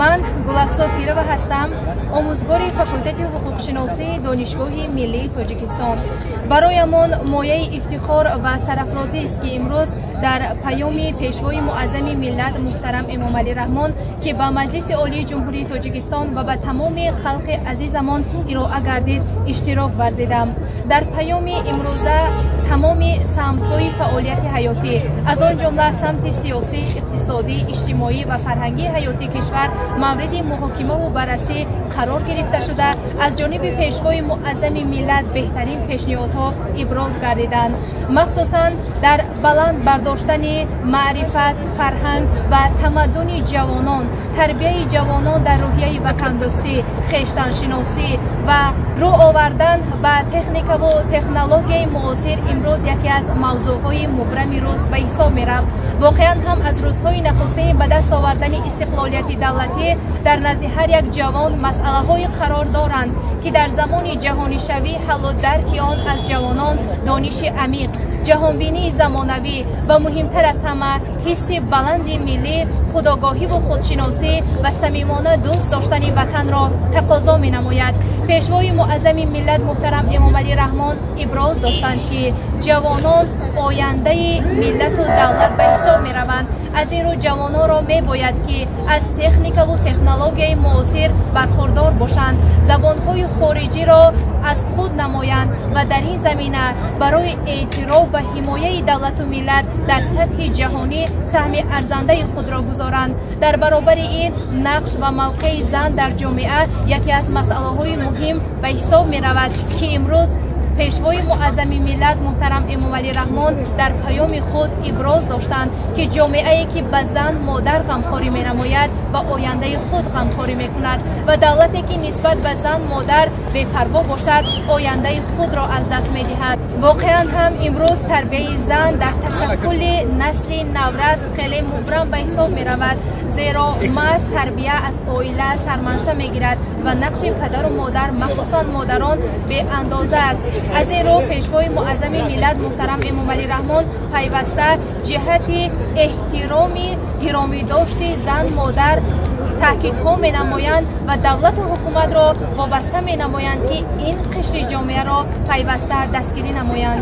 Ман Гулафзо Пирова ҳастам, омӯзгори факултети ҳуқуқшиносии Донишгоҳи миллии Тоҷикистон. Бароямон мояи ифтихор ва сарафрозист, ки имрӯз дар паёми Пешвои Муаззами миллат муҳтарам Эмомалӣ Раҳмон, ки ба Маҷлиси Олии Ҷумҳурии Тоҷикистон ва ба тамоми халқи азизамон ироа гардид, иштирок варзидам. Дар паёми имрӯза тамоми самтҳои фаъолияти ҳаётӣ, аз он ҷумла самти сиёсӣ, иқтисодӣ, иҷтимоӣ ва фарҳангии ҳаётии кишвар мавриди муҳокимаву баррасӣ қарор гирифта шуда, аз ҷониби Пешвои Муаззами миллат беҳтарин пешниҳодҳо иброз гардиданд. Махсусан дар баланд бардоштани маърифат, фарҳанг ва тамаддуни ҷавонон, тарбияи ҷавонон дар рӯҳияи ватандӯстӣ, хештаншиносӣ ва рӯ овардан ба техникаву технологияи муосир имрӯз яке аз мавзӯъҳои мубрами рӯз ба ҳисоб мерафт. Воқеан ҳам аз рӯзҳои нахустини ба даст овардани истиқлолияти давлатӣ дар назди ҳар як ҷавон масъалаҳое қарор доранд, ки дар замони ҷаҳонишавӣ ҳаллу дарки он аз ҷавонон дониши амиқ, ҷаҳонбинии замонавӣ ва муҳимтар аз ҳама ҳисси баланди миллӣ, худогоҳиву худшиносӣ ва самимона дӯст доштани ватанро тақозо менамояд. Пешвои Муаззами миллат муҳтарам Эмомалӣ Раҳмон иброз доштанд, ки ҷавонон ояндаи миллату давлат ба ҳисоб мераванд. Аз ин рӯ ҷавононро мебояд, ки аз техникаву технологияи муосир бархурдор бошанд, забонҳои хориҷиро аз худ намоянд ва дар ин замина барои эътироф ва ҳимояи давлату миллат дар сатҳи ҷаҳонӣ саҳми арзандаи худро гузоранд. Дар баробари ин нақш ва мавқеи зан дар ҷомеа яке аз масъалаҳои муҳим ба ҳисоб меравад, ки имрӯз Пешвои Муаззами миллат муҳтарам Эмомалӣ Раҳмон дар паёми худ иброз доштанд, ки ҷомеае, ки ба зан модар ғамхорӣ менамояд, ба ояндаи худ ғамхорӣ мекунад ва давлате, ки нисбат ба зан модар бепарво бошад, ояндаи худро аз даст медиҳад. Воқеан ҳам имрӯз тарбияи зан дар ташаккули насли наврас хеле мубрам ба ҳисоб меравад, зеро маҳз тарбия аз оила сарманша мегирад ва нақши падару модар, махсусан модарон, беандоза аст. Аз ин рӯ Пешвои Муаззами миллат муҳтарам Эмомалӣ Раҳмон пайваста ҷиҳати эҳтироми гиромидошти зан модар таъкидҳо менамоянд ва давлату ҳукуматро вобаста менамоянд, ки ин қишри ҷомеаро пайваста дастгирӣ намоянд.